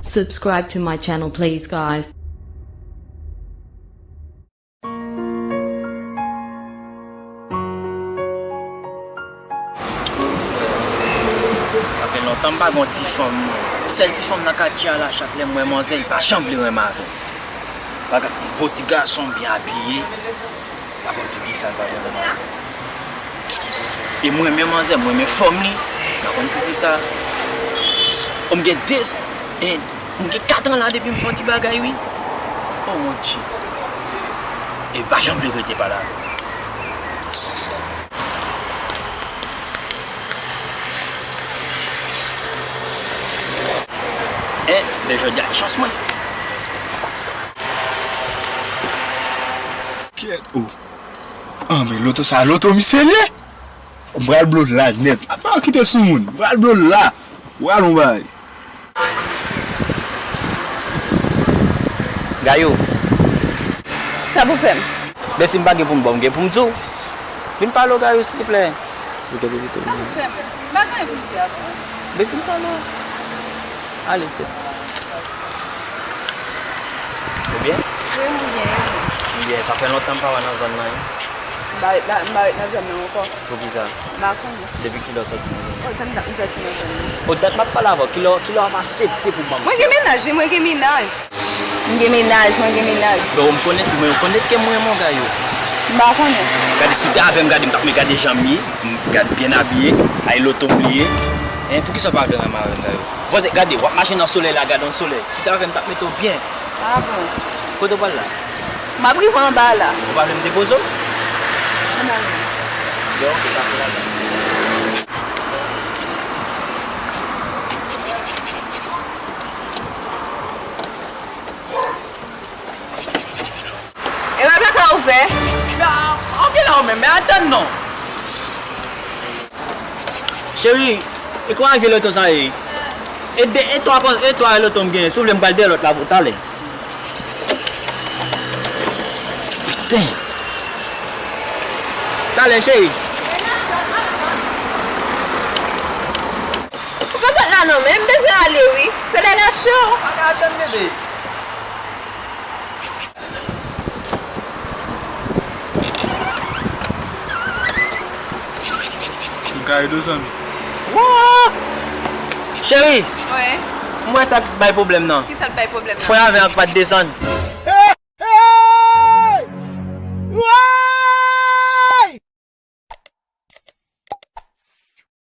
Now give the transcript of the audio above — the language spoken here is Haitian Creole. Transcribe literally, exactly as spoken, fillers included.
Subscribe to my channel, please, guys. Sa fè lontan m pa gen yon ti fanm, non. Sèl ti fanm nan katye a la, chak lè m wè manzè, li pa janm vle renmen avè m. Bagay, yon bo ti gason, byen abiye. Pa konn poukisa l pa vle renmen avè m. E m renmen manzè, m renmen fòm li. Pa konn poukisa. O, m gen de, e, m gen kat an la depi m fè yon ti bagay, wi. O, mon Dye. E pa janm vle rete pale avè m. E, men jodi a chans mwen. Kèt, o. An, men loto sa, loto misye li ye. M pral blo l la nèt. Apa w kite sou moun. M pral blo l la. W al yon bagay. Gayou. Sa pou fè m? Men si m pa gen pou m ba w, m gen pou m di w. Vin pale w, Gayou, silvouplè. Ou te vin pito. Sa pou fè m? M pa gen anyen pou m di avè w. Men vin pale w. Ale, stè. Ou byen? Wi, m byen. M byen. Sa fè lontan m pa wè nan zòn nan, wi. M pa ret la, m pa ret nan zòn nan ankò. Poukisa? M pa konnen. Depi kilè w soti nan zòn nan? O, tann dat m soti nan zòn nan. O, dat m ap pale avè w, kilè, kilè w ap aksepte pou ban m? Mwen gen mennaj, wi, mwen gen mennaj. M gen mennaj, mwen gen mennaj. Bon, m konnen tou, men ou konnen ke mwen renmen w, Gayou. M pa konnen. Gade, si w te avè m, gade, m t ap, men gade jan m ye, m gade byen abiye, ay loto m li ye. Hein, poukisa w pa vle renmen avè m, Gayou? Poze, gade, w ap mache nan solèy la, gade yon solèy. Si w te avè m, m t ap mete w byen. Ah bon? Kote w pral la? M ap rive anba la. Ou pa vle m depoze w? Ann ale. Bon, ok, pase la. E pa ta ka ouvè? Ah, ok la ou menm, men atann non. Cheri, e kòman vye loto sa ye? E de, e twa, e twa loto m genyen. Si w vle m pral dèyè lòt la pou talè. Piten. Talè, cheri. Ou pa bat la non, men m bezwen ale wi. Solèy la cho. Pa ka atann, bebe. M ka ede w, zanmi? Woo! Cheri! Wi. M wè sa k bay pwoblèm nan. Ki sa k bay pwoblèm nan? Frè avè an k pa t desann.